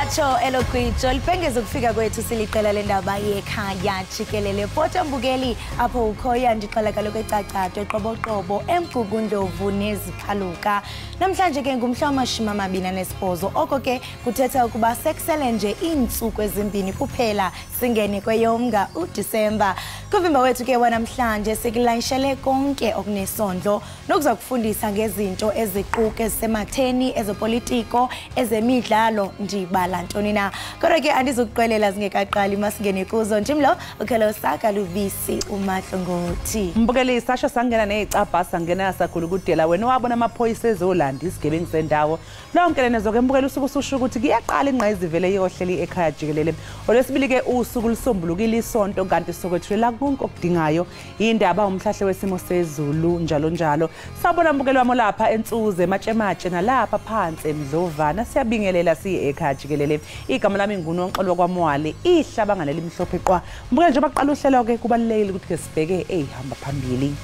Latsho elo gwijo libhengeza ukufika kwethu siliqela lendaba yekhaya jikelele. Pota mbukeli apho ukhoyo, ndixela kaloku eCacado, eQoboqobo, eMgungundlovu neziphaluka. Namhlanje ke ngumhla wama-28, oko ke kuthetha ukuba sekusele nje iintsuku ezimbini kuphela singene kweyoMnga, uDisemba. Kuvimba wethu ke wanamhlanje sikulayishele konke okunesondlo nokuza kufundisa ngezinto eziquka ezisematheni, ezopolitiko, ezemidlalo, ndibala ntoni na. Kodwa ke andizukuqwelela zingekaqali, masingene kuzo. Ndim lo ukhelo saka lubisi uMahlongothi. Mbukeli, sasho sangena nezicabha, sangena sagulukudela wena wabona amaphoyisa ezolanda isigebengu sendawo. Lonke lenezo ke mbukeli usuku ususho ukuthi kuyaqala ingqayizivele yohleli ekhaya jikelele. Olwesibili ke usuku lusombulukile isonto, kanti sokwethulela konke okudingayo, indaba, umhlahle wesimo sezulu, njalo njalo. Sawubona mbukeli wami lapha eNsuze, Matshematshe nalapha phansi eMdlovana, siyabingelela siye ekhaya jikelele. Igama lami nguNonxolo kwaMwali, ihlabangane limhlophe qwa. Mbukeli, njengoba kuqala uhlelo ke kubalulekile ukuthi ke sibheke eyihamba phambili.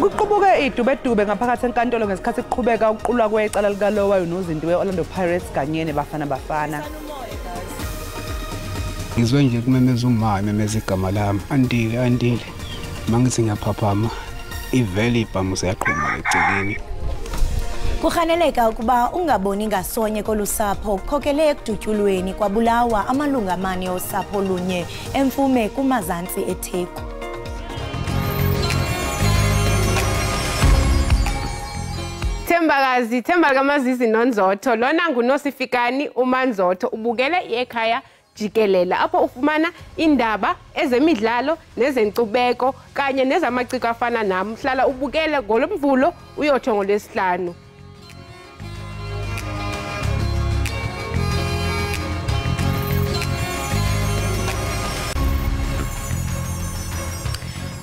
Kuqubuke idubedube ngaphakathi enkantolo ngesikhathi kuqhubeka ukuqulwa kwecala likalowa unozinti we-Orlando Pirates kanye neBafana Bafana. Ngizwe nje kumemeza uma ememeza igama lami, Andile, Andile. Mangithi ngiyaphaphama, ivele ibhamu seyaqhuma eceleni. Kurhaneleka ukuba ungaboni ngasonye kolusapho kukhokele ekudutyulweni kwabulawa amalungu amane osapho lunye eMfume kumazantsi eTheku. Thembakazi, Themba likaMazizi noNzotho, lona nguNosifikani uManzotho, ubukele ekhaya jikelele apho ufumana indaba, ezemidlalo nezenkcubeko kanye nezamaciko afana nami. Hlala ubukele ngolomvulo uyotsho ngolwesihlanu.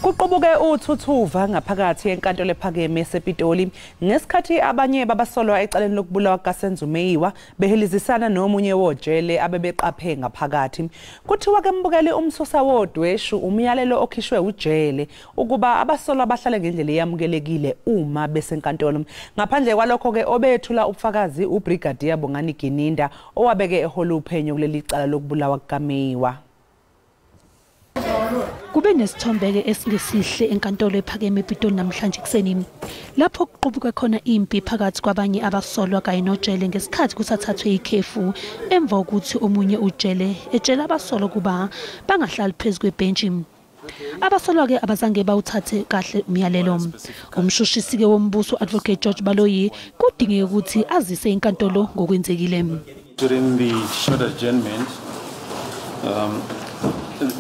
Kuqubuke uthuthuva ngaphakathi enkantolo ephakeme esePitoli ngesikhathi abanye babasolwa ecaleni lokubulawa kaSenzo Meyiwa behelizisana nomunye wojele abebeqaphe ngaphakathi. Kuthiwa ke mbukeli umsusa wodweshu umyalelo okhishwe ujele ukuba abasolwa bahlale ngendlela eyamukelekile uma besenkantolo. Ngaphandle kwalokho ke obethula ubufakazi uBrigadier Bongani Gininda owabeke ehola uphenyo kuleli cala lokubulawa kaMeyiwa. Kube nesithombeke esingesihle enkantolo ephakeme ePitoli namhlanje ekuseni, lapho kuqubuke khona impi phakathi kwabanye abasolwa kanye nojele ngesikhathi kusathathwe ikhefu emva kokuthi omunye ujele etshela abasolwa ukuba bangahlali phezu kwebhentshi. Abasolwa-ke abazange bawuthathe kahle umyalelo. Umshushisi-ke wombuso Advocate George Baloyi kudingeke ukuthi azise inkantolo ngokwenzekile. During the short adjournment,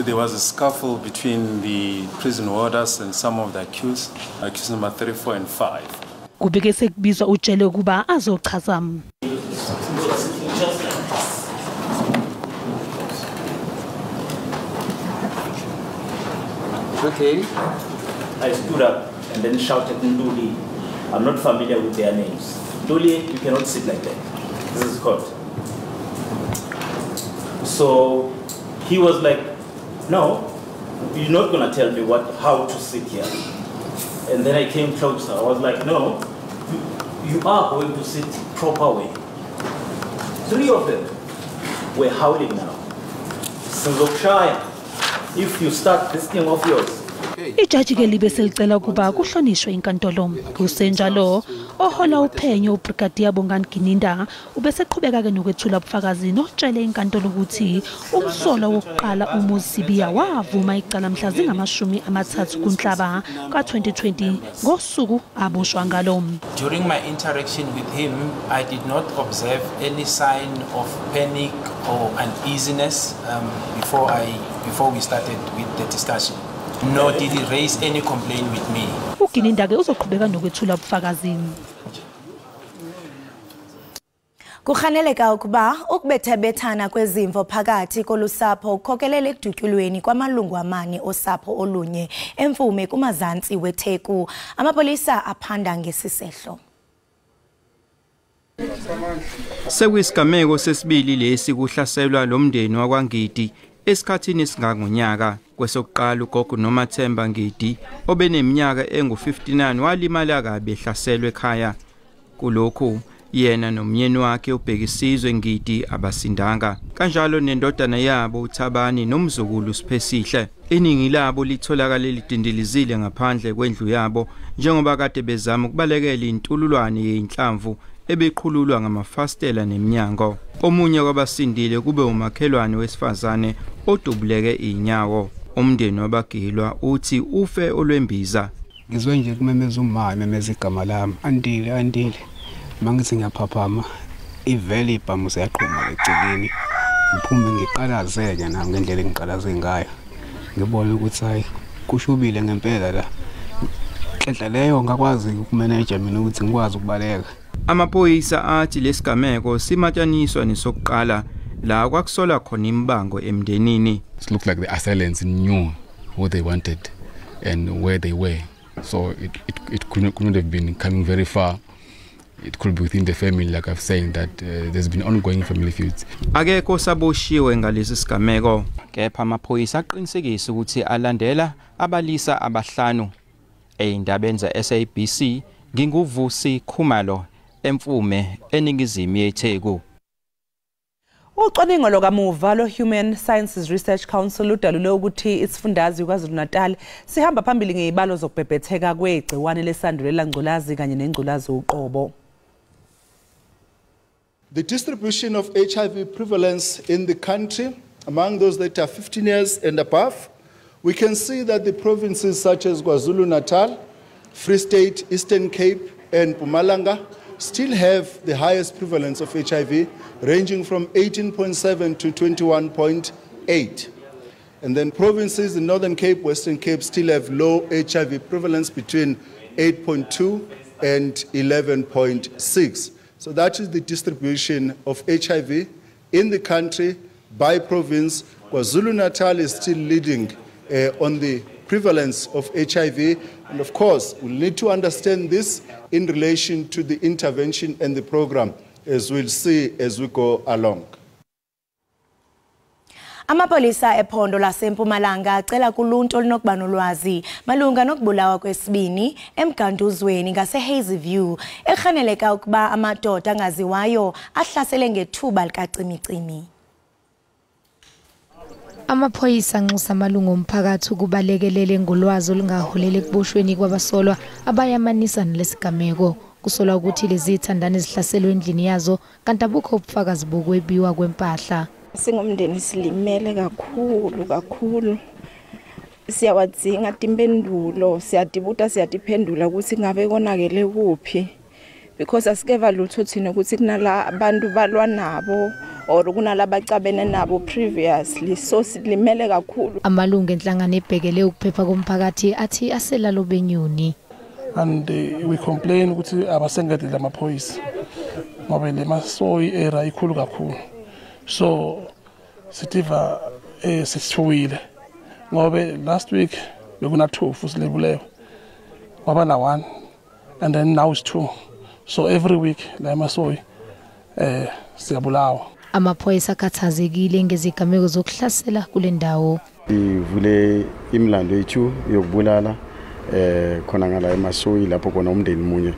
there was a scuffle between the prison warders and some of the accused, accused number 34 and 5. Kubike sekubizwa ujele ukuba azochaza. Okay. I stood up and then shouted, Nduli. I'm not familiar with their names. Nduli, you cannot sit like that. This is court. So he was like, no, you're not going to tell me how to sit here. And then I came closer. I was like, no, you are going to sit proper way. 3 of them were howling now. Sinzokushaya, if you start this thing of yours. Ijaji ke libe selicela ukuba kuhlonishwe inkantolo. Kusenjalo, ohola uphenyo uBrigadier Bongani Gininda ubeseqhubeka ke nokwethula ubufakazi notshele inkantolo ukuthi umsolwa wokuqala uMuzi Sibiya wavuma icala mhla zingama-30 kuNhlaba ka-2020 ngosuku aboshwa ngalo. During my interaction with him, I did not observe any sign of panic or uneasiness before we started with the discussion. Nor did he raise any complaint with me. uGininda ke uzoqhubeka nokwethula ubufakazi. Kurhaneleka ukuba ukubethabethana kwezimvo phakathi kolusapho kukhokelele ekudutyulweni kwamalungu amane osapho olunye eMfume kumazantsi weTheku. Amapolisa aphanda ngesisehlo. Sekuyisigameko sesibili lesi kuhlaselwa lo mndeni wakwaNgidi esikhathini esingangonyaka. Kwesokuqala ugogo Nomathemba Ngidi obeneminyaka engu-59 walimala kabi ehlaselwe ekhaya. Kulokhu yena nomyeni wakhe uBhekisizwe Ngidi abasindanga, kanjalo nendodana yabo uThabani nomzukulu Siphesihle. Iningi labo litholakale lidindilizile ngaphandle kwendlu yabo njengoba kade bezama ukubalekela intululwane yeinhlamvu ebeqhululwa ngamafastela neminyango. Omunye kwabasindile kube umakhelwane wesifazane odubuleke inyawo. Umndeni wabagilwa uthi ufe olwembiza. Ngizwe nje kumemeza uma memeza igama lami, Andile, Andile. Mangithi ngiyaphaphama ivele ibhamu seyaqhuma eceleni. Ngiphume ngiqalazeke nami ngendlela engiqalaze ngayo. Ngibona ukuthi hayi kushubile ngempela la. Nhlanhla leyo ngakwazi ukumanage mina ukuthi ngikwazi ukubaleka. Amaphoyisa athi lesigameko simataniswa nesokuqala la kwakusola khona imbango emndenini. It looked like the assailants knew what they wanted and where they were. So it couldn't have been coming very far. It could be within the family, like I've said, that there's been ongoing family feuds. Akekho saboshiwe ngalesi sigameko, kepha amaphoyisa aqinisekisa ukuthi alandela abalisa abahlanu. Eyindabeni za-SABC, nginguVusi Khumalo eMfume eningizimu yeTheku. Ucwaningo lokamuva lo-Human Sciences Research Council ludalule ukuthi isifundazwe KwaZulu-Natal sihamba phambili ngezibalo zokubhebhetheka kwegciwane lesandulela ngculazi kanye nengculazi uqobo. The distribution of HIV prevalence in the country among those that are 15 years and above, we can see that the provinces such as KwaZulu-Natal, Free State, Eastern Cape and Mpumalanga still have the highest prevalence of HIV, ranging from 18.7 to 21.8. And then provinces in Northern Cape, Western Cape still have low HIV prevalence between 8.2 and 11.6. So that is the distribution of HIV in the country by province. KwaZulu-Natal is still leading on the prevalence of HIV. And of course, we'll need to understand this in relation to the intervention and the program, as we'll see as we go along. Amapolisa ephondo laseMpumalanga acela kuluntu olunokuba nolwazi malunga nokubulawa kwesibini eMganduzweni ngase View, erhaneleka ukuba amadoda angaziwayo ahlasele ngethuba likacimicimi. Amaphoyisa anxusa amalungu omphakathi ukubalekelele ngolwazi olungaholela ekuboshweni kwabasolwa abayamanisa nalesigameko. Kusolwa ukuthi lezi zithandani zihlaselwe endlini yazo kanti abukho ubufakazi bokwebiwa kwempahla. Singumndeni silimele kakhulu kakhulu, siyawadzinga timpendulo, siyadibuta siyadiphendula ukuthi ngabe konakele kuphi, because asikeva lutho thina ukuthi kunala abantu balwa nabo or kunala bacabene nabo previously, so silimele kakhulu. Amalungu enhlangano ebhekele ukuphepha komphakathi athi aselalo benyoni. And we complain ukuthi abasengedile amaphoyisa ngoba le Masoyi era ikhulu kakhulu, so sitiva sesithuwile ngoba last week bekuna 2 futhi lebulewe kwaba na 1 and then now it's 2, so every week la Masoyi siyabulawa. Amaphoyisa akhathazekile ngezigameko zokuhlasela kule ndawo. Ivule imilando yethu yokubulala khona ngala eMasoyi lapho khona umndeni munye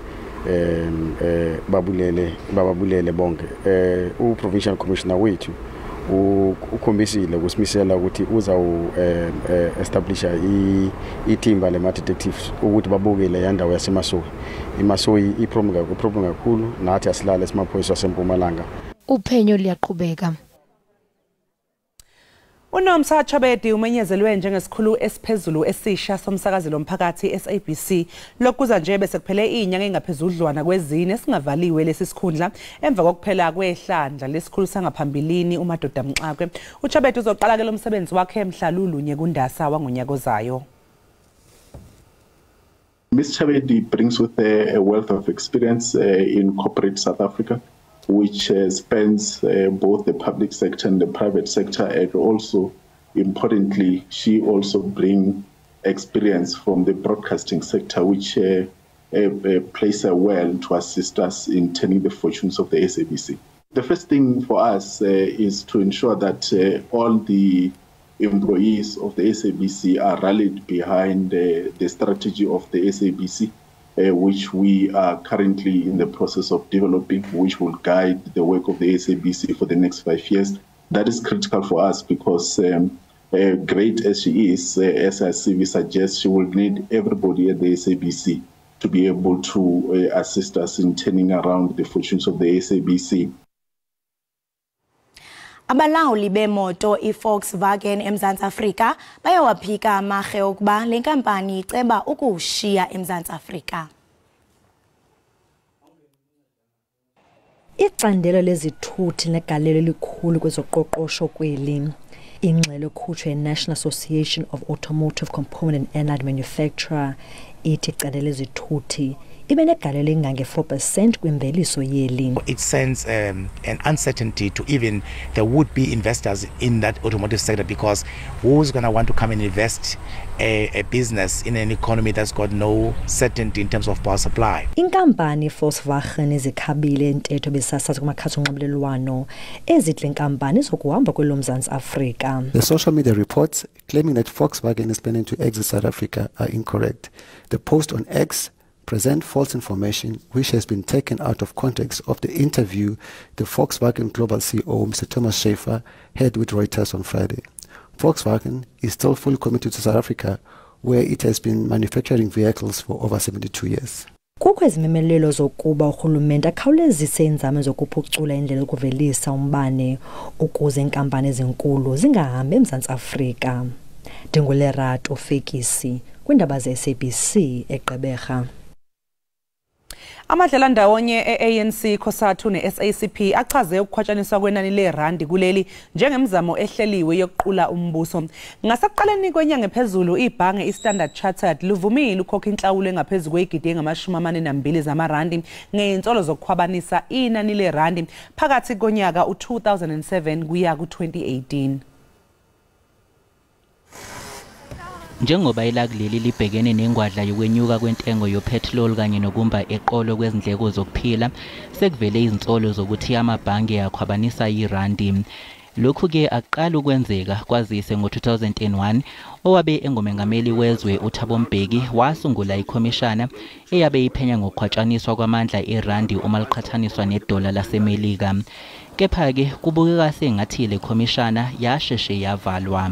babulele bonke. U-provincial commissioner wethu ukhombisile ukusimisela ukuthi uzawu establisha ithimba lema detectives ukuthi babuke le yandawo yaseMasoyi. IMasoyi iproblem kakhulu, nathi asilale esimaphoyisa aseMpumalanga. Uphenyo liyaqhubeka. UNomsa Chabedi umenyezelwe njengesikhulu esiphezulu esisha somsakazi lomphakathi SABC. Lokuza nje bese kuphele inyanga engaphezudlwana kwezine esingavaliwe lesi sikhundla emva kokuphela kwehlandla lesikhulu sangaphambilini uMadoda Mxakwe. uChabedi uzoqala ke lo msebenzi wakhe mhla lulunye kuNdasa wangonyaka ozayo. Ms. Chabedi brings with her a wealth of experience in corporate South Africa. which spans both the public sector and the private sector, and also, importantly, she also brings experience from the broadcasting sector, which plays her well to assist us in turning the fortunes of the SABC. The first thing for us is to ensure that all the employees of the SABC are rallied behind the strategy of the SABC, which we are currently in the process of developing, which will guide the work of the SABC for the next 5 years. That is critical for us because great as she is, as her CV suggests, she will need everybody at the SABC to be able to assist us in turning around the fortunes of the SABC. Abalawuli bemoto iVolkswagen eMzantsi Afrika bayawaphika amarhe okuba le nkampani iceba ukuwushiya eMzantsi Afrika. Icandelo lezithuthi negalelo elikhulu kwezoqoqosho kweli. Ingxelo ekhutshwe yi-National Association of Automotive Component and Allied Manufacturer ithi icandelo lezithuthi ibe negalelo elingange-4% kwimveliso yeli. It sends an uncertainty to even the would-be investors in that automotive sector, because who's going to want to come and invest a business in an economy that's got no certainty in terms of power supply? Inkampani Volkswagen izikhabile intetho besasaza kumakhasi onxibelelwano ezithi le nkampani izokuhamba kwelo Mzantsi Afrika. The social media reports claiming that Volkswagen is planning to exit South Africa are incorrect. The post on X present false information which has been taken out of context of the interview the Volkswagen Global CEO, Mr. Thomas Schaefer, had with Reuters on Friday. Volkswagen is still fully committed to South Africa, where it has been manufacturing vehicles for over 72 years. Kukho izimemelelo zokuba urhulumente akhawulezise iinzame zokuphucula indlela yokuvelisa umbane ukuze iinkampani ezinkulu zingahambi eMzantsi Afrika. NdinguLerato Fekisi kwiindaba ze-SABC eGqeberha. Amadlelandawonye e-ANC, COSATU ne-SACP achaze ukukhwatshaniswa kwenani lerandi kuleli njengemizamo ehleliwe yokuqula umbuso. Ngasekuqaleni kwenyanga ephezulu ibhange iStandard Chartered livumile ukukhokha inhlawulo engaphezu kweyigidi engama-42 zamarandi ngey'nsolo zokukhwabanisa inani lerandi phakathi konyaka u-2007 kuya ku-2018. Njengoba elakuleli libhekene nengwadla yokwenyuka kwentengo yopetrol kanye nokumba eqolo kwezindleko zokuphila, sekuvele izinsolo zokuthi amabhange akhwabanisa irandi. Lokhu-ke akuqala ukwenzeka kwazise ngo-2001 owabe engumengameli wezwe uThabo Mbeki wasungula ikhomishana eyabe iphenya ngokukhwatshaniswa kwamandla erandi uma liqhathaniswa nedola laseMelika. Kepha-ke kubukeka sengathi le khomishana yasheshe yavalwa.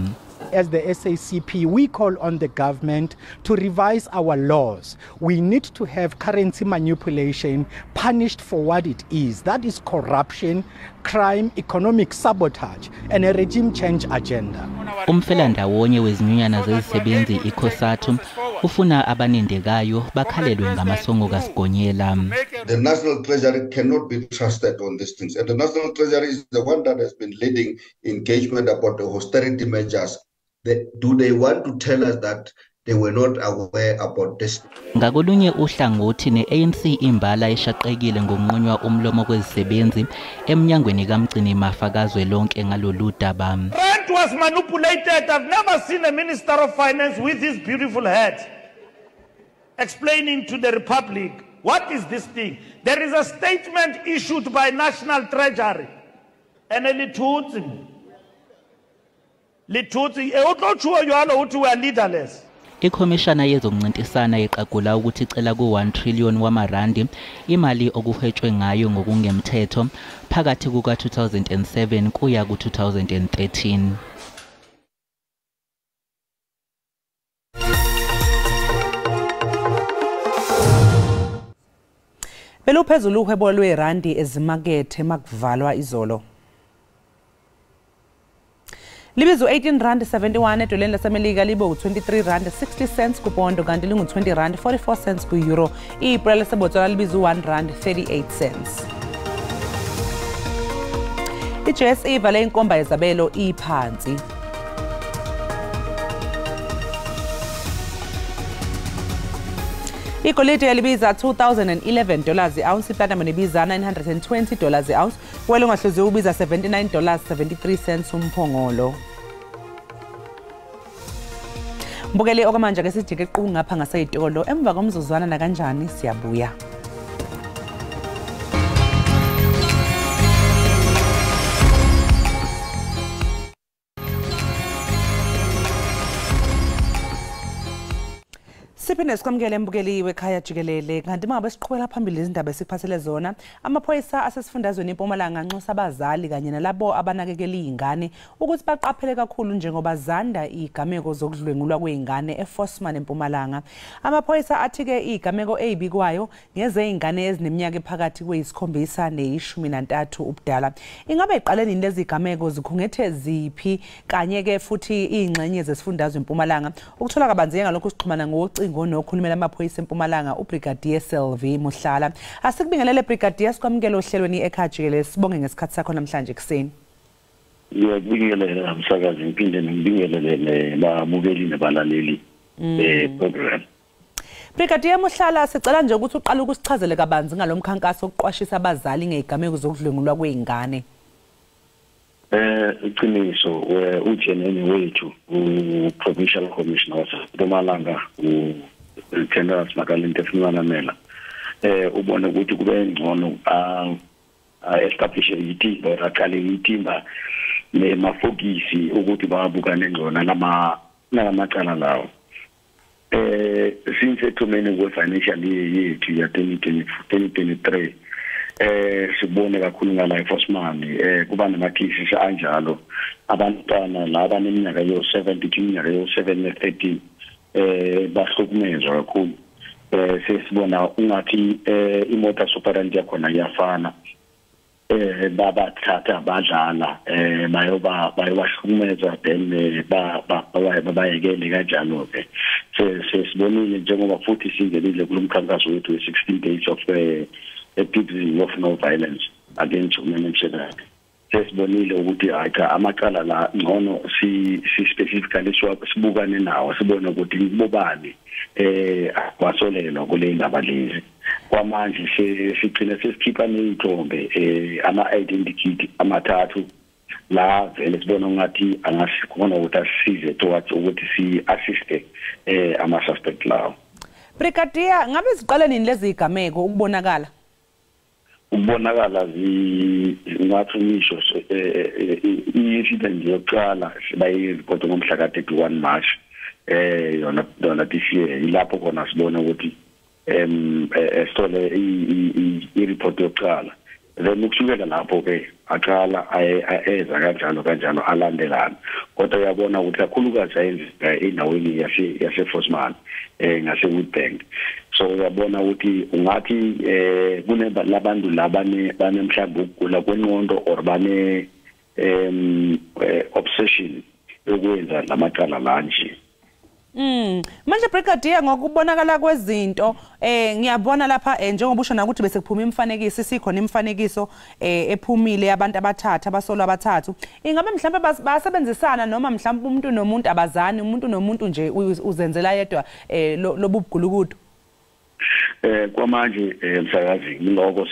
As the SACP, we call on the government to revise our laws. We need to have currency manipulation punished for what it is. That is corruption, crime, economic sabotage, and a regime change agenda. Umfelandawonye wezinyunyana zezisebenzi iCOSATU ufuna abanindekayo bakhalelwe ngamasongo kaSigonyela. The National Treasury cannot be trusted on these things. And the National Treasury is the one that has been leading engagement about the austerity measures. Do they want to tell us that they were not aware about this? Ngakolunye uhlangothi ne-ANC imbala ishaqekile ngokunqunywa umlomo kwezisebenzi emnyangweni kaMgcinimafa kazwelonke ngalolu daba. Rent was manipulated. I've never seen a minister of finance with his beautiful head explaining to the republic what is this thing. There is a statement issued by National Treasury and Lithutsi we are leaderless. Ikhomishana yezokuncintisana iqagula ukuthi icela ku-1 trillion wamarandi imali okuhwetshwe ngayo ngokungemthetho phakathi kuka-2007 kuya ku-2013. Beluphezulu uhwebo lwerandi ezimakethe makuvalwa izolo. Libizo 18.71 edoleni laseMelika libe u-23.60 kupondo kanti lingu-20.44 ku-euro. Ibhola laseBotswana libizo 1.38. I-JSE ivale inkomba yezabelo iphansi. Igolide libiza $2011 i-ounce, iplatinum ibiza $920 i-ounce, wele ongahluziwe ubiza $79.73 umphongolo. Mbukeli, okwamanje ke sijike equ ngapha ngaseyitolo, emva komzuzwana nakanjani siyabuya. Siphinde sikwamukele mbukeli wekhaya jikelele, kanti mangabe siqhubela phambili izindaba esiphathele zona, amaphoyisa asesifundazweni eMpumalanga anxusa abazali kanye nalabo abanakekela izingane ukuthi baqaphele kakhulu njengoba zanda izigameko zokudlwengulwa kwezingane eFosman eMpumalanga. Amaphoyisa athi-ke izigameko ezibikwayo ngezey'ngane ezineminyaka ephakathi kweyisikhombisa neyi-13 ubudala. Ingabe iqale nini lezi zigameko, zikhungethe ziphi kanye-ke futhi iy'ngxenye zesifundazwe eMpumalanga? Ukuthola kabanzi ngalokhu sixhumana ngocingo nokhulumela amaphoyisa eMpumalanga uBrigadier Selvi Mohlala. Asikubingelele Brigadier, sikwamukele ohlelweni ekhaya jikelele, sibonge ngesikhathi sakho namhlanje ekuseni. Ngiyakubingelela msakazi, ngiphinde ngibingelele nababukeli nabalaleli program. Brigadier Mohlala, sicela nje ukuthi uqale ukusichazele kabanzi ngalo mkhankaso wokuqwashisa abazali ngezigameko zokudlwengulwa kwezingane. Iqiniso, ujenene wethu u-Provincial Commissioner waseMpumalanga u-Lieutenant Makalinte Manamela ubone ukuthi kube ngcono establish ithimba or aqale ithimba nemafokisi ukuthi babukane ngcono nalamacala lawo. Since ethomeni kwe-financial year yethu ya 2023 sibone kakhulu ngala eFosman kuba nama-cases anjalo, abantwana laba neminyaka yo-7 between iminyaka yo-7 ne-13 bahlukumezwa kakhulu. Sesibona ungathi i-modus operandi yakhona iyafana, babathatha badlala bayobahlukumeza then babayekele kanjalo-ke. Sesibonile njengoba futhi singenile kulo mkhankaso wethu we-16 days of a of no violence against women and children. Sesibonile ukuthi cha amacala la ngcono si specifically sibukane nawo, sibone ukuthi ngibobani akwasolelwa kule ndaba lezi. Kwamanje sigcine sesikhipha ney'thombe ama-identity amathathu la vele sibona ngathi angasikhona ukuthi asisize towards ukuthi si-assiste ama-suspect lawo. Brigadier, ngabe ziqale nini lezi zigameko ukubonakala? Ukubonakala ngathi ngisho i-incident yokuqala bayiripota ngomhla ka-31 March yona this year, ilapho khona sibona ukuthi sithole i-report yokuqala, then ukusukela lapho-ke aqala eza kanjalo kanjalo alandelana. Kodwa uyabona ukuthi kakhulukazi ayenzeka endaweni yaseFosman ngase-Witbank. So uyabona ukuthi ungathi kunelabantu labane mhlawumbe ukugula kwengqondo or bane obsession yokwenza lamacala la nje. Manje Brigadier, ngokubonakala kwezinto ngiyabona lapha njengoba usho na ukuthi bese kuphuma imifanekiso, isikhona imifanekiso ephumile yabantu abathathu, abasolwa abathathu. Ingabe mhlawumbe basebenzisana noma mhlawumbe umuntu nomuntu abazani, umuntu nomuntu nje uzenzela yedwa lobu bugulukudu? Kwamanje msakazi, ngiloko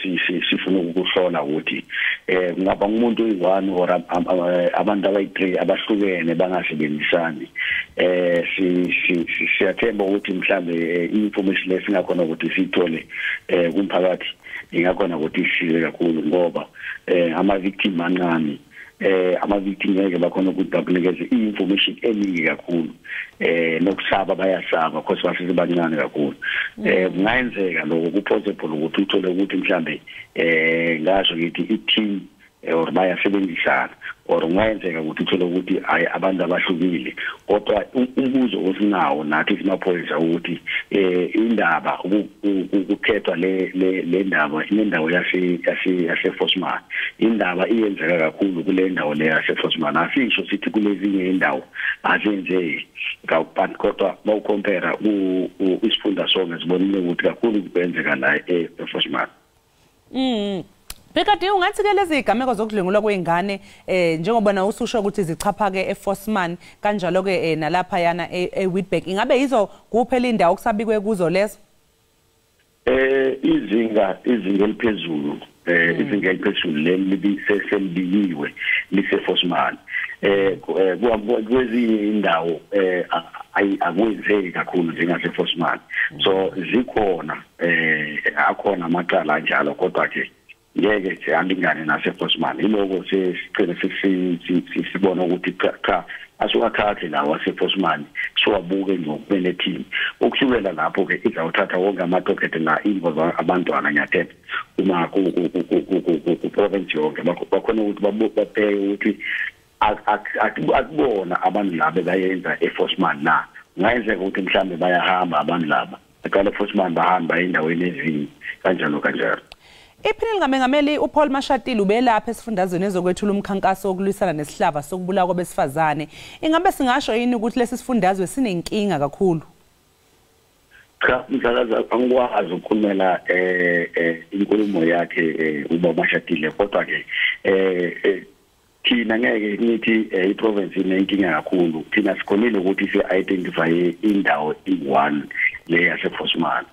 sifuna ukuhlola ukuthi kungaba umuntu oyi-1 or abantu abayi-3 abahlukene bangasebenzisani. Siyathemba ukuthi mhlambe i-information lesingakhona ukuthi siyithole kumphakathi ingakhona ukuthi isize kakhulu, ngoba ama-victim mancane, ama-victim ngeke bakhona ukuthi bakunikeze i-information eningi kakhulu, nokusaba bayasaba because basesebancane kakhulu. Kungayenzeka lokho, ku-possible ukuthi uthole ukuthi mhlambe ngasho ngithi i-team or bayasebenzisana, or kungayenzeka ukuthi uthole ukuthi hayi abantu abahlukile. Kodwa umbuzo osinawo nathi simaphoyisa ukuthi indaba ukukhethwa le ndaba inendawo yaseFosman, indaba iyenzeka kakhulu kule ndawo le yaseFosman. Asisho sithi kulezinye indawo azenzeki, kodwa mawucompare isifunda sonke sibonile ukuthi kakhulu kwenzeka la eFosman. Brigadier, ungathi ke lezi zigameko zokudlwengulwa kwezingane njengoba na ususho ukuthi zichaphake eFosman kanjalo ke nalapha yana eWitbank, ingabe yizo kuphela indawo kusabikwe kuzo lezo? Izinga eliphezulu izinga eliphezulu leli selibikiwe lise-Vosman. Kwezinye indawo akwenzeki kakhulu njengase-Vosman. So zikhona akhona amacala anjalo, kodwa ke ngeke alingane nase-Vosman. Iloko sesicela sibona ukuthi cha asiwathathe lawa ase-Vosman siwabuke ngokubele team. Ukusukela lapho ke izawuthatha wonke amadokete la involve abantwana ngiyathemba uma ku province yonke bakhona ukuthi babheke ukuthi akubona abantu laba bayenza e-Vosman na. Kungayenzeka ukuthi mhlambe bayahamba abantu laba aqala e-Vosman bahamba endaweni ezinye kanjalo kanjalo. Iphini likaMengameli uPaul Mashatile ubelapha esifundazweni ezokwethula umkhankaso wokulwisana nesihlava sokubulawa kwabesifazane. Ingabe singasho yini ukuthi lesi sifundazwe sinenkinga kakhulu? Cha, msakazi, angikwazi ukukhulumela inkulumo yakhe uBaba Mashatile, kodwa ke thina ngeke ngithi i-province inenkinga kakhulu. Thina sikhonile ukuthi si-identify indawo i-1 le yase-Vosman.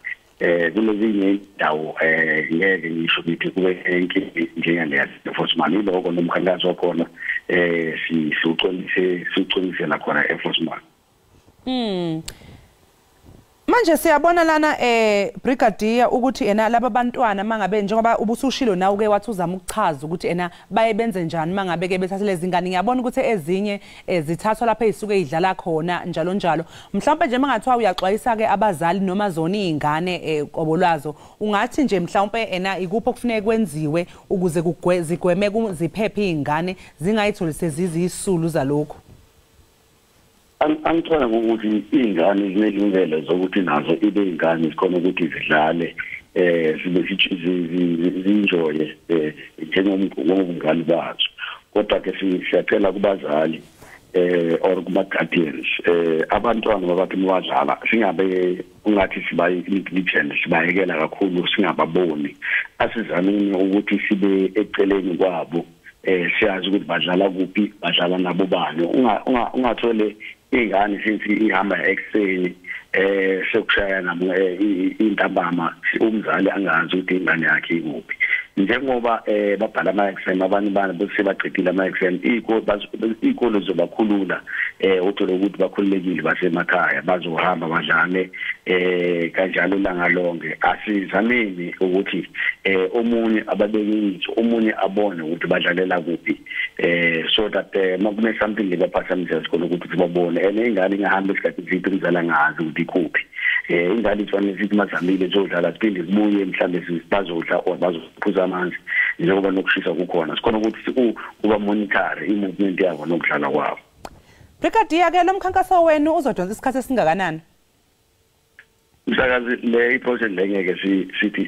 Kulezinye indawo ngeke ngisho ukuthi kube inkinga njengale yase-Vosman. Iloko nomkhankaso wakhona siwuqondisela khona e-Vosman. Manje siyabona lana Brigadier ukuthi ena laba bantwana mangabe njengoba ubusushilo nawe ke wathi uzama ukuchaza ukuthi ena baye benze njani mangabe ke bethathe lezi ngane. Ngiyabona ukuthi ezinye zithathwa lapha ezisuke idlala khona njalo njalo. Mhlawumbe nje mangathiwa uyaxwayisa ke abazali noma zona izingane qobolwazo, ungathi nje mhlawumbe ena ikuphi okufuneka kwenziwe ukuze zigweme ziphephe izingane zingayitholi sezizisulu zalokho? Angithola ukuthi iy'ngane zinelungelo zokuthi nazo ibe iy'ngane zikhona ukuthi zidlale zibe zinjoye njengobungani bazo. Kodwa ke siyacela kubazali or kuma-guardians abantwana babathi mabadlala singabe ungathi sibayi-negligent, sibayekela kakhulu singababoni. Asizameni ukuthi sibe eceleni kwabo, siyazi ukuthi badlala kuphi, badlala nabo bani. Ungathole ingane sithi ihamba ekuseni sekushaya nabo intambama, umzali angazi ukuthi ingane yakhe ikuphi. Njengoba babhala ama-exam, abanye bana sebaqedile ama-exam, iy'kole zizobakhulula, uthole ukuthi bakhululekile basemakhaya, bazohamba badlale kanjalo ilanga lonke. Asizameni ukuthi omunye ababeke iso, omunye abone ukuthi badlalela kuphi, so that makune something lebaphasamisa isikole ukuthi sibabone. And ingane ingahamba isikhathi eside umzali angazi ukuthi ikuphi. Ingane ifanele sithi mazamile zodlala siphinde sibuye mhlambe bazodla or bazophuza amanzi njengoba nokushisa kukhona. Sikhona ukuthi uba monitor i-movement yabo nokudlala kwabo. Brigadier, ke lo mkhankaso wenu uzodonsa isikhathi esingakanani? Msakazi, le i-project le ngeke sithi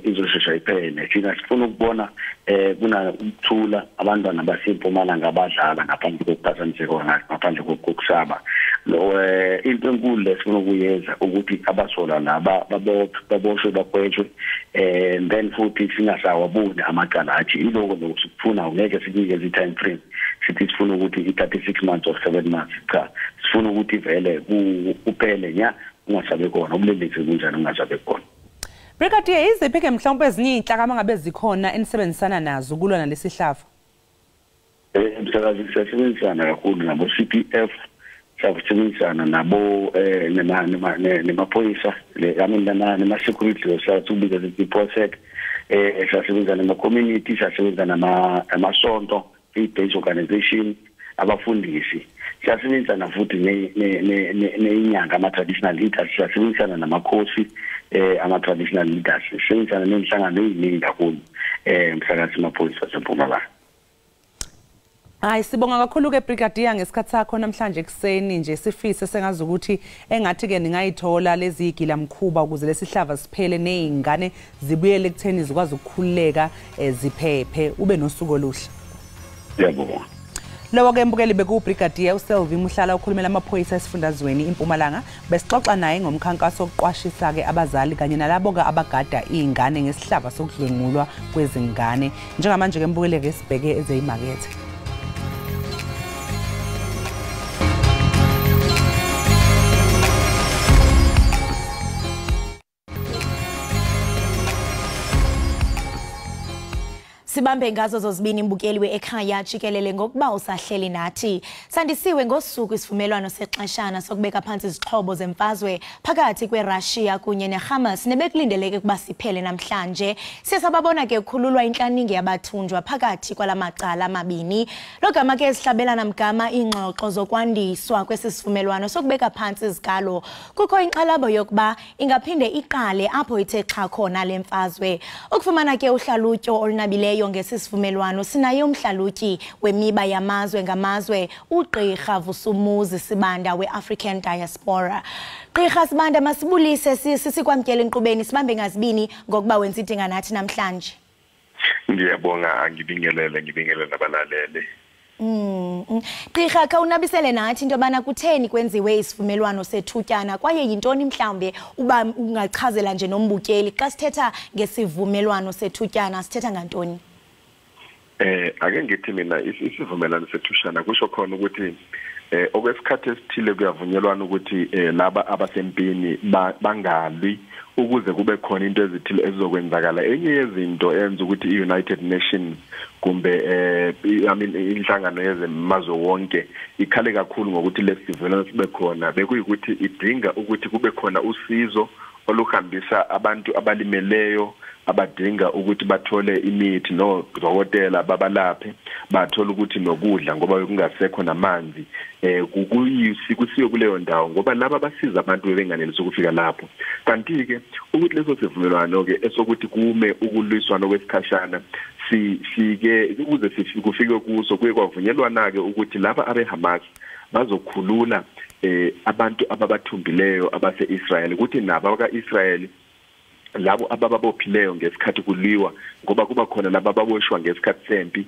izoshesha iphele. Thina sifuna ukubona kuna ukuthula abantwana baseMpumalanga abadlala ngaphandle kokuphazamiseka, ngaphandle kokusaba. Lo into enkulu lesifuna ukuyenza ukuthi abasola laba baboshwe bagwetshwe, and then futhi singasawaboni amacala athi iloko lokusifuna. Ngeke sinikeze i-time frame sithi sifuna ukuthi i-36 months or 7 months. Cha, sifuna ukuthi vele kuphele nya, ungasabe khona ubulelesi kunjani ungasabe khona. Brigadier, iziphi ke mhlawumbe ezinye iy'nhlaka mangabe zikhona enisebenzisana nazo ukulwa nalesi sihlava? Msakazi, siyasebenzisana kakhulu nabo CPF, siyasebenzisana nabo nemaphoyisa, nema-security, siyasubiza sithi POSEC, siyasebenzisana nama-community, siyasebenzisana namasonto, faith-based organization, abafundisi. Siyasebenzisana futhi neyinyanga, ama-traditional leaders, siyasebenzisana namakhosi ama-traditional leaders, siyasebenzisana ney'nhlangano ey'ningi kakhulu msakazi maphoyisa aseMpumalanga. Hayi, sibonga kakhulu ke Brigadier ngesikhathi sakho namhlanje ekuseni. Nje sifise sengazi ukuthi engathi ke ningayithola lezi gilamkhuba ukuze lesihlava siphele nezingane zibuyele ekutheni zikwazi ukukhululeka ziphephe. Ube nosuku oluhle. Ngiyabonga. Lowo ke mbukeli bekuBrigadier uSelvi Muhlala okhulumela amaphoyisa esifundazweni iMpumalanga. Besixoxa naye ngomkhankaso wokuqwashisa ke abazali kanye nalabo ke abagada izingane ngesihlava sokudlwengulwa kwezingane. Njengamanje ke mbukeli ke sibheke ezeyimakethe. Sibambe ngazo zozibini mbukeli ekhaya jikelele ngokuba usahleli nathi. Sandisiwe ngosuku isivumelwano sexeshana sokubeka phansi izixhobo zemfazwe phakathi kweRussia kunye neHamas nebekulindeleke kuba siphele namhlanje. Siye sababona ke kukhululwa inhlaningi yabathunjwa phakathi kwalamacala amabini. Logama ke sihlabelana mgama ingxoxo zokwandiswa kwesisivumelwano sokubeka phansi izikalo. Kukho inxalabo yokuba ingaphinde iqale apho ithe xa khona lemfazwe. Ukufumana ke uhlalutyo olunabileyo ngesisivumelwano sinaye umhlalutyi wemiba yamazwe ngamazwe uGqirha Vusumuzi Sibanda we-African Diaspora. Gqirha Sibanda, masibulise sikwamkele enkqubeni, sibambe ngazibini ngokuba wenza idinga nathi namhlanje. Ngiyabonga, ngibingelele nabalaleli. Gqirha, khawunabisele nathi into yobana kutheni kwenziwe isivumelwano sethutyana kwaye yintoni mhlawumbe uba ungachazela nje nombukeli xa sithetha ngesivumelwano sethutyana sithetha ngantoni? Ake ngithi mina isivumelwano sethutyana kusho khona ukuthi okwesikhathi esithile kuyavunyelwana ukuthi laba abasempini bangalwi ukuze kube khona into ezithile ezizokwenzakala. Enye yezinto enza ukuthi i-United Nations kumbe inhlangano yezemazwe wonke ikhale kakhulu ngokuthi lesi sivumelwano sibe khona bekuyikuthi idinga ukuthi kube khona usizo oluhambisa abantu abalimeleyo abadinga ukuthi bathole imithi nodokotela babalaphe, bathole ukuthi nokudla ngoba kungasekho namanzi kusiwe kuleyo ndawo ngoba laba basiza abantu bebenganelisi ukufika lapho. Kanti ke ukuthi leso sivumelwano ke esokuthi kume ukulwiswana kwesikhashana sike ukuze kufike kuso kuye kwavunyelwana ke ukuthi laba abeHamas bazokhulula abantu ababathumbileyo abase-Israel, ukuthi nabo abaka-Israel labo abababophileyo ngesikhathi kuliwa, ngoba kuba khona laba ababoshwa ngesikhathi sempi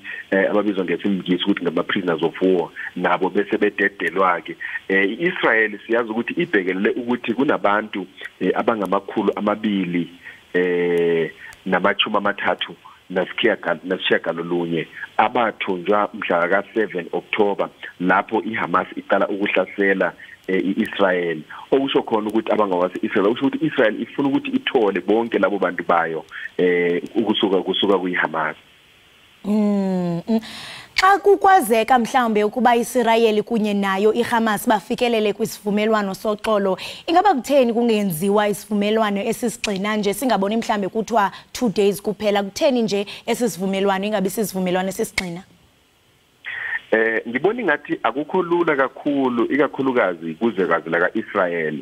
ababizwa ngesingisi ukuthi ngama-prisoners of war, nabo bese bededelwa-ke. I-Israel siyazi ukuthi ibhekelele ukuthi kunabantu abangama-230 abathunjwa mhla ka-7 October lapho iHamas iqala ukuhlasela i-Israel. Okusho khona ukuthi abangawase-Israel, okusho ukuthi i-Israel ifuna ukuthi ithole bonke labo bantu bayo ukusuka kuyiHamas. Xa kukwazeka mhlawumbe ukuba iSirayeli kunye nayo iHamas bafikelele kwisivumelwano soxolo, ingaba kutheni kungenziwa isivumelwano esisigxina nje singaboni mhlawumbe kuthiwa 2 days kuphela? Kutheni nje esisivumelwano ingabi sisivumelwano esisigxina? Ngibona ngathi akukho lula kakhulu ikakhulukazi kuzwekazi la kaIsrael,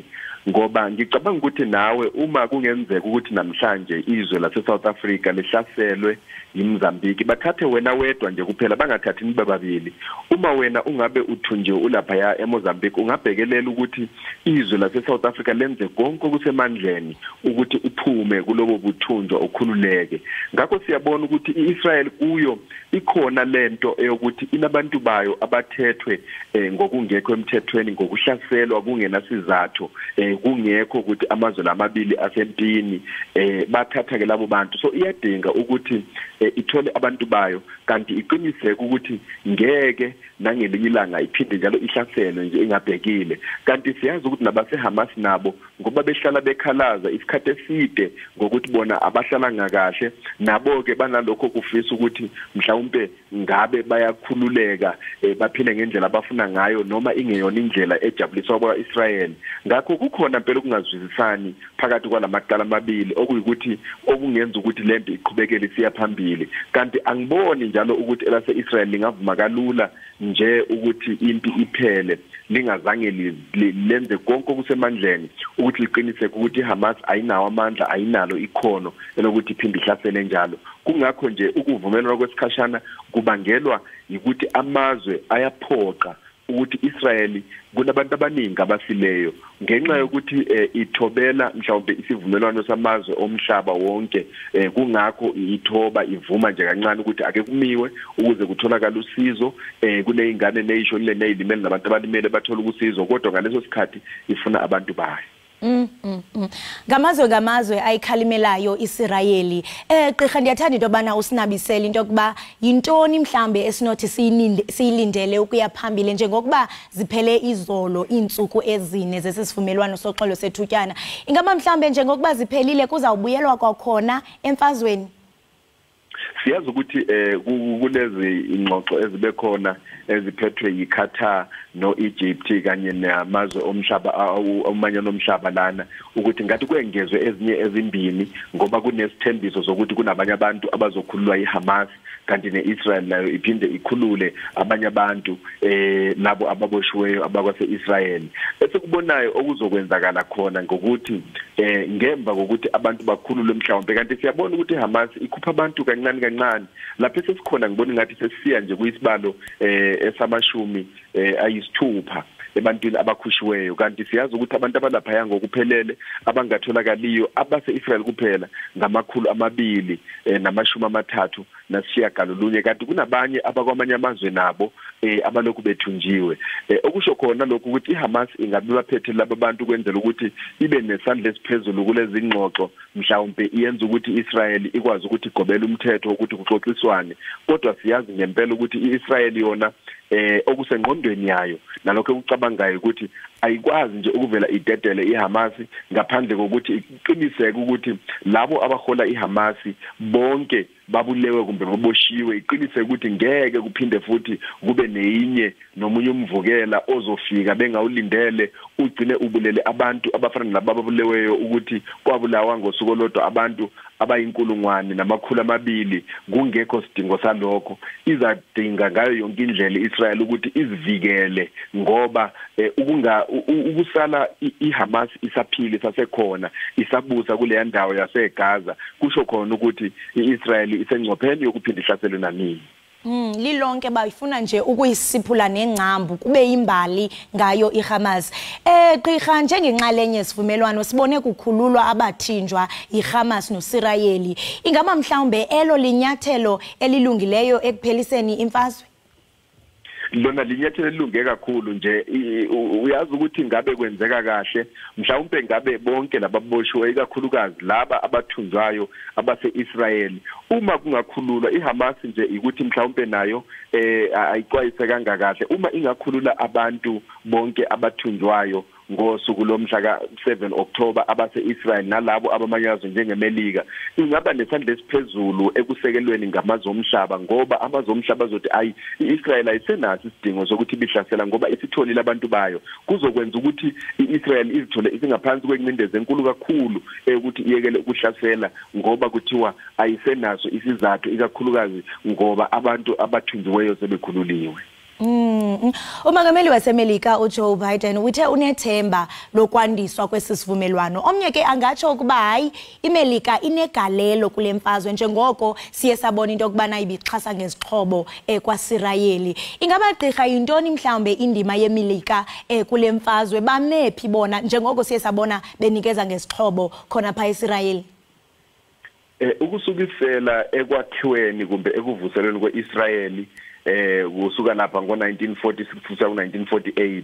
ngoba ngicabanga ukuthi nawe uma kungenzeka ukuthi namhlanje izwe lase South Africa lihlaselwe yiMozambique, bathathe wena wedwa nje kuphela, bangathathi nibe babili. Uma wena ungabe uthunjiwe ulapha eMozambique, ungabhekelela ukuthi izwe lase South Africa lenze konke okusemandleni ukuthi uphume kulobo buthunjwa ukhululeke. Ngakho siyabona ukuthi iIsrael kuyo ikhona lento eyokuthi inabantu bayo abathethwe ngokungekho emthethweni, ngokuhlaselwa kungenasizathu, kungekho ukuthi amazwe lamabili asempini, bathatha ke labo bantu. So iyadinga ukuthi ithole abantu bayo, kanti iqiniseke ukuthi ngeke nangelinye ilanga iphinde njalo ihlaselwe nje ingabhekile. Kanti siyazi ukuthi nabaseHamas nabo ngoba behlala bekhalaza isikhathi eside ngokuthi bona abahlalanga kahle, nabo ke banalokho kufisa ukuthi mhlawumbe ngabe bayakhululeka baphile ngendlela abafuna ngayo noma ingeyona indlela ejabuliswa kwa-Israel. Ngakho kukhona impela ukungazwisisani phakathi kwalamacala amabili, okuyikuthi okungenza ukuthi lempi iqhubekele isiya phambili. Kanti angiboni njalo ukuthi elase-Israel lingavuma kalula nje ukuthi impi iphele lingazange lenze konke okusemandleni ukuthi liqiniseke ukuthi iHamas ayinawo amandla, ayinalo ikhono elokuthi iphinde ihlasele njalo. Kungakho nje ukuvumelana kwesikhashana kubangelwa ukuthi amazwe ayaphoqa ukuthi Israel kunabantu abaningi abafileyo ngenxa yokuthi ithobela mhlawumbe isivumelwano samazwe omhlaba wonke. Kungakho ithoba ivuma nje kancane ukuthi ake kumiwe ukuze kutholakale usizo kuneyingane neyishonile neyilimele nabantu abalimele bathole usizo, kodwa ngaleso sikhathi ifuna abantu bayo. Ngamazwe ngamazwe ayikhalimelayo iSirayeli. Gqirha, ndiyathanda into yobana usinabisele into yokuba yintoni mhlambe esinothi siyilindele ukuya phambili njengokuba ziphele izolo iintsuku ezine zesisivumelwano soxolo sethutyana. Ingaba mhlambe njengokuba ziphelile kuzawubuyelwa kwakhona emfazweni? Siyazi ukuthi kulezi ingxoxo ezibekhona eziphethwe yiQatar noEgypt kanye namazwe omhlaba omanyana omhlaba lana, ukuthi ngathi kwengezwe ezinye ezimbini ngoba kunesithembiso sokuthi kunabanye abantu abazokhululwa yiHamas, kanti neIsrael nayo iphinde ikhulule abanye abantu nabo ababoshiweyo abakwase-Israel. Esikubonayo okuzokwenzakala khona ngokuthi ngemva kokuthi abantu bakhululwe mhlawumbe, kanti siyabona ukuthi iHamas ikhupha abantu kancane kancane. Lapho sesikhona ngibona ngathi sesiya nje kuyisibalo esamashumi ayisithupha ebantwini abakhushiweyo, kanti siyazi ukuthi abantu abalaphaya ngokuphelele abangatholakaliyo abase-Israel kuphela 239, kanti kunabanye abakwamanye amazwe nabo abalokhu bethunjiwe. Okusho khona lokhu ukuthi iHamas ingabe baphethe laba bantu kwenzela ukuthi ibe nesandla esiphezulu kulezi ngxoxo, mhlawumbe iyenza ukuthi iIsrael ikwazi ukuthi igobele umthetho ukuthi kuxoxiswane. Kodwa siyazi ngempela ukuthi iIsrael yona okusengqondweni yayo nalokho ekucabangayo ukuthi ayikwazi nje ukuvela idedele iHamas ngaphandle kokuthi iqiniseke ukuthi labo abahola iHamas bonke babulewe kumbe baboshiwe, iqiniseke ukuthi ngeke kuphinde futhi kube neyinye nomunye umvukela ozofika bengawulindele ugcine ubulele abantu abafana nalabo ababuleweyo, ukuthi kwabulawa ngosuku olodwa abantu abayi-1200 kungekho sidingo salokho. Izadinga ngayo yonke indlela iIsrael ukuthi izivikele, ngoba ukusala iHamas isaphile sasekhona isabusa kuleya ndawo yaseGaza kusho khona ukuthi iIsrael isengcopheni yokuphinda ihlaselwe nanini. Lilonke bayifuna nje ukuyisiphula nengcambu kube imbali ngayo iHamas. Gqirha, njengenxalenye yesivumelwano sibone kukhululwa abathinjwa iHamas noSirayeli. Ingaba mhlawumbe elo linyathelo elilungileyo ekupheliseni imfazwe? Lona linyathelo elilunge kakhulu nje. Uyazi ukuthi ngabe kwenzeka kahle, mhlawumbe ngabe bonke lababoshiwe ikakhulukazi laba abathunjwayo abase-Israel uma kungakhululwa iHamas nje ukuthi mhlawumbe nayo ayixwayise kangakahle, uma ingakhulula abantu bonke abathunjwayo ngosuku lomhla ka-7 October abase-Israel nalabo abamanyazwe njengeMelika, ingaba nesandla esiphezulu ekusekelweni ngamazwe omhlaba, ngoba amazwe omhlaba azothi ayi i-Israel ayisenaso isidingo sokuthi ibihlasela ngoba isitholile abantu bayo. Kuzokwenza ukuthi i-Israel izithole isingaphansi kwencindezi enkulu kakhulu ukuthi iyekele ukuhlasela, ngoba kuthiwa ayisenaso isizathu, ikakhulukazi ngoba abantu abathunjiweyo sebekhululiwe. Umongameli waseMelika uJoe Biden uthe unethemba lokwandiswa kwesisivumelwano. Omnye ke angatsho ukuba hayi iMelika inegalelo kule mfazwe njengoko siye sabona into yokubana ibixhasa ngezixhobo kwaSirayeli. Ingaba gqirha yintoni mhlawumbe indima yeMelika kule mfazwe, bamephi bona njengoko siye sabona benikeza ngezixhobo khona pha eSirayeli? Ukusukisela ekwakhiweni kumbe ekuvuselweni kweIsrayeli kusuka lapha ngo-1946 kusuka ku-1948,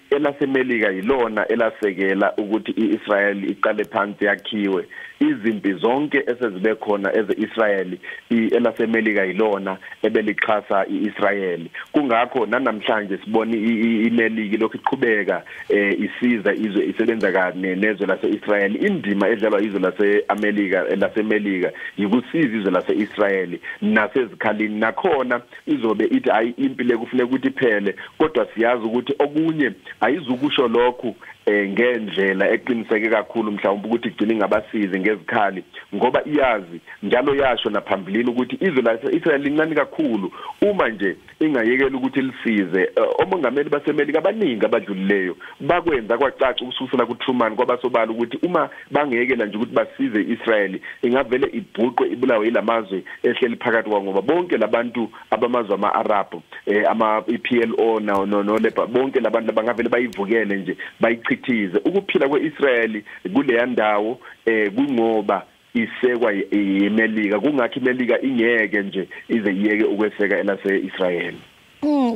elaseMelika yilona elasekela ukuthi iIsrael iqale phansi yakhiwe. Izimpi zonke esezibe khona ezeIsrael, elaseMelika yilona ebelixhasa iIsrael. Kungakho nanamhlanje sibona iMelika lokhu iqhubeka isiza izwe, isebenza kanye nezwe laseIsrael. Indima edlalwa izwe laseAmelika laseMelika yikusiza izwe laseIsrael nasezikhalini, nakhona izobe ithi ayi impi le kufuneka ukuthi iphele, kodwa siyazi ukuthi okunye ayizukusho lokhu ngendlela eqiniseke kakhulu mhlawumbe ukuthi igcine ingabasizi ngezikhali, ngoba iyazi njalo yasho naphambilini ukuthi izwe laseIsrael lincane kakhulu, uma nje ingayekela ukuthi lisize. Omongameli baseMelika abaningi abadlulileyo bakwenza kwacaca ukususela kuTruman kwabasobala ukuthi uma bangekela nje ukuthi basize iIsrael ingavele ibhuqwe ibulawe yilamazwe ehleli phakathi kwawo, ngoba bonke labantu abamazwe ama-Arab ama iPLO no Leba, bonke labantu bangavele bayivukele nje bayichithize. Ukuphila kweIsrael kuleya ndawo kungoba isekwa iMelika, kungakho iMelika ingeke nje ize iyeke ukweseka elase-Israel.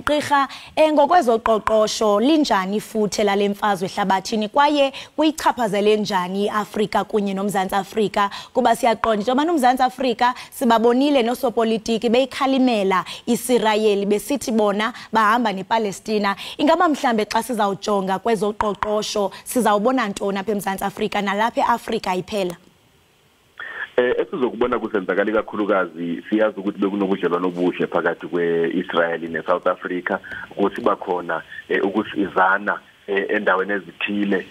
Gqirha, ngokwezoqoqosho linjani futhe lale mfazwe ehlabathini kwaye kuyichaphazele njani iAfrika kunye noMzantsi Afrika? Kuba siyaqonda njengoba noMzantsi Afrika sibabonile noosopolitiki beyikhalimela iSirayeli besithi bona bahamba nePalestina. Ingaba mhlambe xa sizawujonga kwezoqoqosho sizawubona ntoni apha eMzantsi Afrika nalapha eAfrika iphela? Esizokubona kusenzakala kakhulukazi, siyazi ukuthi bekunobudlelwano obuhle phakathi kwe-Israel ne-South Africa, ukuthi bakhona ukusizana endaweni ezithile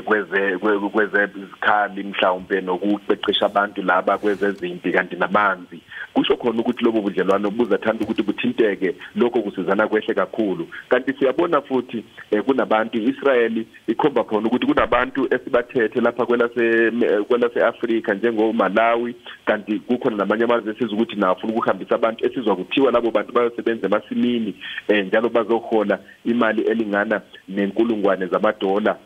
kweze izikhali mhlawumbe nokuqeqesha abantu laba kwezezimpi kanti namanzi. Kusho khona ukuthi lobo budlelwano buzathanda ukuthi buthinteke, lokho kusizana kwehle kakhulu. Kanti siyabona futhi kunabantu iIsrael ikhomba khona ukuthi kunabantu esibathethe lapha kwelase Africa njengo Malawi, kanti kukhona namanye amazwe esizwa ukuthi nafuna ukuhambisa abantu esizwa kuthiwa labo bantu bayosebenza emasimini njalo bazohola imali elingana nenkulungwane zamadola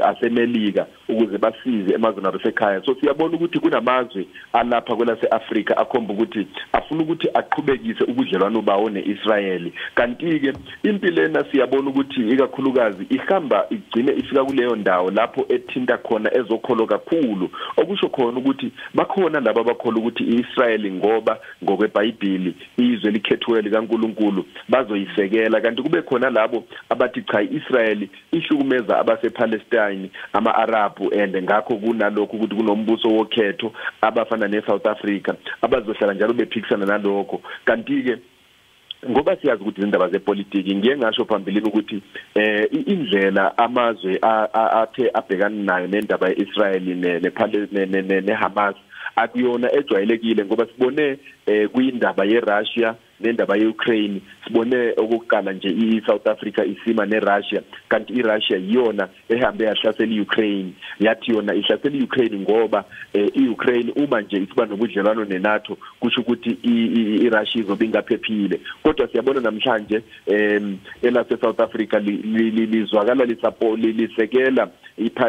asemelika ukuze basize emazweni asekhaya. So siyabona ukuthi kunamazwe alapha kwelase Africa akhomba ukuthi afuna ukuthi aqhubekise ubudlelwano bawo neIsrael. Kanti ke impilo lena siyabona ukuthi ikakhulukazi ihamba igcine ifika kuleyo ndawo lapho ethinta khona ezokholo kakhulu, okusho khona ukuthi bakhona laba abakholwa ukuthi iIsrael ngoba ngokweBhayibheli izwe likhethiwe likaNkuluNkulu bazoyisekela, kanti kube khona labo abathi cha iIsrael ihlukumeza abasePalestine, ama-Arab, and ngakho kunalokho ukuthi kunombuso wokhetho abafana neSouth Africa abazohlala njalo bephikisana nalokho. Kanti ke ngoba siyazi ukuthi izindaba zepolitiki, ngiye ngasho phambilini ukuthi indlela amazwe athe abhekana nayo nendaba yeIsrael neHamas akuyona ejwayelekile, ngoba sibone kuyindaba yeRussia nendaba yeUkraine, sibone okokuqala nje iSouth Africa isima neRussia, kanti iRussia iyona ehambe yahlasela iUkraine, yathi yona ihlasela iUkraine ngoba iUkraine uma nje isiba nobudlelwano neNATO kusho ukuthi iRussia izobe ingaphephile. Kodwa siyabona namhlanje elase South Africa lizwakala lisekela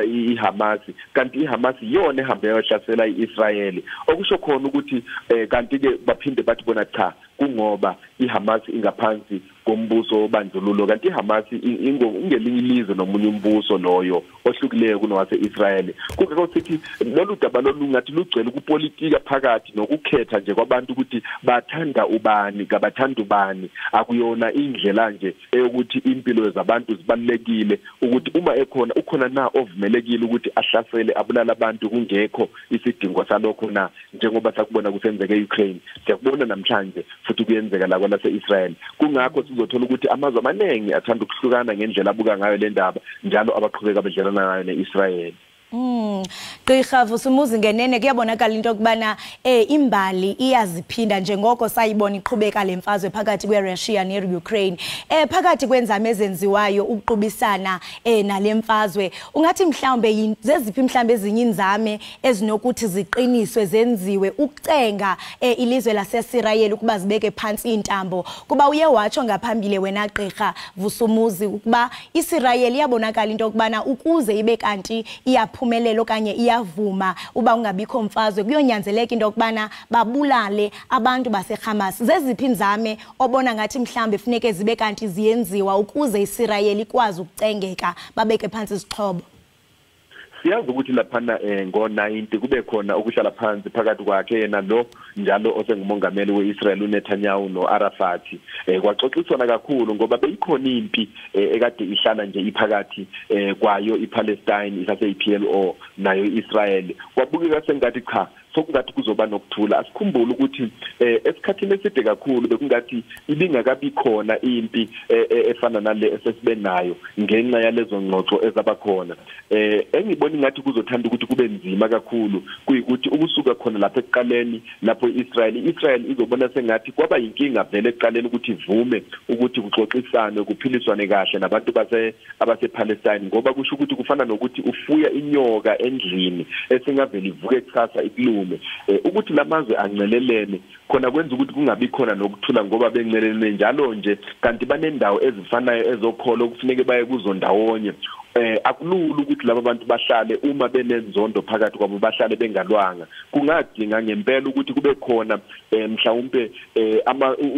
iHamas, kanti iHamas iyona ehambe yahlasela iIsrael, okusho khona ukuthi kanti ke baphinde bathi bona cha kungoba iHamas ingaphansi kombuso wobandlululo, kanti iHamas ingelinye ilizwe nomunye umbuso loyo ohlukileyo kunowase-Israel. Kungakho sithi lolu daba lolungathi lugcwele kupolitika phakathi nokukhetha nje kwabantu ukuthi bathanda ubani kabathanda ubani. Akuyona indlela nje eyokuthi impilo zabantu zibalulekile, ukuthi uma ekhona ukhona na ovumelekile ukuthi ahlasele abulala abantu kungekho isidingo salokho na, njengoba sakubona kusenzeka e-Ukraine, siyakubona namhlanje futhi kuyenzeka la kwalase-Israel. Kungakho sizothola ukuthi amazwe amaningi athanda ukuhlukana ngendlela abuka ngayo le ndaba, njalo abaqhubeka bedlelana ngayo ne-Israel. Gqirha Vusumuzi, ngenene kuyabonakala into yokubana imbali iyaziphinda njengoko sayibona iqhubeka le mfazwe phakathi kweRussia neUkraine. Phakathi kwenzame ezenziwayo ukuqubisana nale mfazwe, ungathi mhlawumbe zeziphi mhlawumbe ezinye inzame ezinokuthi ziqiniswe zenziwe ukucenga ilizwe laseSirayeli ukuba zibeke phansi intambo? Kuba uye watsho ngaphambili wena Gqirha Vusumuzi ukuba iSirayeli iyabonakala into yokubana ukuze ibe kanti iyaphumelela okanye iyavuma uba ungabikho mfazwe kuyonyanzeleka into yokubana babulale abantu baseHamas. Zeziphi inzame obona ngathi mhlambe funeke zibe kanti ziyenziwa ukuze iSirayeli ikwazi ukucengeka babeke phansi izixhobo? Siyazi ukuthi laphana ngo-90 kube khona ukuhlala phansi phakathi kwakhe yena lo njalo osengumongameli we-Israel uNetanyahu no-Arafat. Kwaxoxiswana kakhulu ngoba beyikhona impi ekade ihlala nje iphakathi kwayo iPalestine isase iPLO nayo iIsrael. Kwabukeka sengathi cha sokungathi kuzoba nokuthula. Asikhumbule ukuthi esikhathini eside kakhulu bekungathi ibingakabi khona impi efana nale esesibe nayo ngenxa yalezo ngxoxo ezabakhona. Engibona ngathi kuzothanda ukuthi kube nzima kakhulu kuyikuthi ukusuka khona lapha ekuqaleni lapho iIsrael izobona sengathi kwaba inkinga vele ekuqaleni ukuthi ivume ukuthi kuxoxisane kuphiliswane kahle nabantu abasePalestine, ngoba kusho ukuthi kufana nokuthi ufuya inyoka endlini esingaveli ivuke kusasa ikulume. Ukuthi lamazwe ancelelene khona kwenza ukuthi kungabi khona nokuthula ngoba bencelelene njalo nje, kanti banendawo ezifanayo ezokholo kufuneke baye kuzo ndawonye. Akulula ukuthi laba bantu bahlale uma benenzondo phakathi kwabo bahlale bengalwanga. Kungadinga ngempela ukuthi kube khona mhlawumbe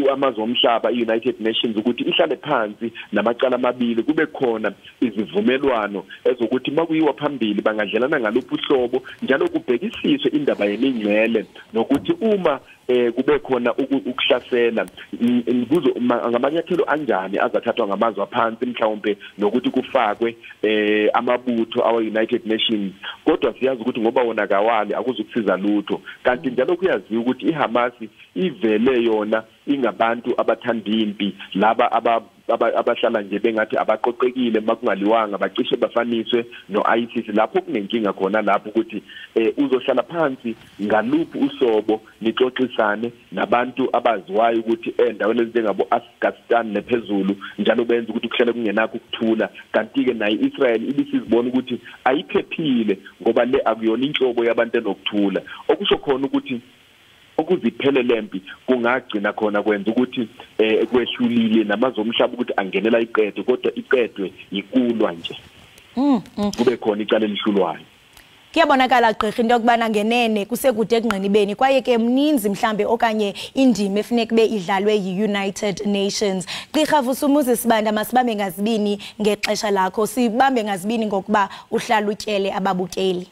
amazwe omhlaba i-United Nations ukuthi ihlale phansi namacala amabili, kube khona izivumelwano ezokuthi makuyiwa phambili bangadlelana ngaluphi uhlobo, njalo kubhekisiswe indaba yemingcele nokuthi uma Kube khona ukuhlasela kuzo ngamanyathelo anjani azathathwa ngamazwe aphansi, mhlawumbe nokuthi kufakwe amabutho awa United Nations, kodwa siyazi ukuthi ngoba wona kawali akuzukusiza lutho. Kanti njalo kuyaziwa ukuthi iHamas ivele yona ingabantu abathanda impi, laba abahlala nje bengathi abaqoqekile makungaliwanga, bacishe bafaniswe no-ISIS. Lapho kunenkinga khona lapho ukuthi uzohlala phansi ngaluphi uhlobo nixoxisane nabantu abaziwayo ukuthi endaweni ezinjengabo Afghanistan nephezulu njalo benza ukuthi kuhlale kungenakho ukuthula. Kanti-ke nayo i-Israel ibisizibona ukuthi ayiphephile ngoba le akuyona inhlobo yabantu enokuthula, okusho khona ukuthi ukuziphele lempi kungagcina khona kwenza ukuthi kwehlulile namazwe omhlaba ukuthi angenela iqedwe, kodwa iqedwe ikulwa nje. Kube khona icala elihlulwayo. Kuyabonakala gqirha into yokubana ngenene kusekude ekungqinibeni, kwaye ke mninzi mhlambe okanye indima efuneka kube idlalwe yi-United Nations. Gqirha Vusumuzi Sibanda, masibambe ngazibini ngexesha lakho, sibambe ngazibini ngokuba uhlalutyele ababukeli.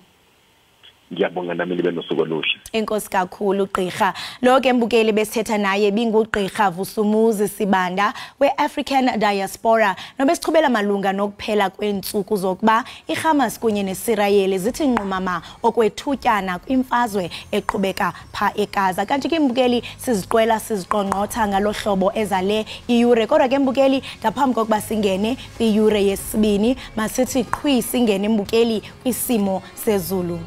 Ngiyabonga nami, nibe nosuku oluhle. Enkosi kakhulu gqirha. Lo ke mbukeli besithetha naye bingugqirha Vusumuzi Sibanda we-African Diaspora, nobesichubela malunga nokuphela kweentsuku zokuba iHamas kunye neSirayeli zithi nqumama okwethutyana kwimfazwe eqhubeka pha eGaza. Kanti ke mbukeli siziqwela siziqongqotha ngalo hlobo ezale iyure. Kodwa ke mbukeli, ngaphambi kokuba singene kwiyure yesibini, masithi qhwi singene mbukeli kwisimo sezulu.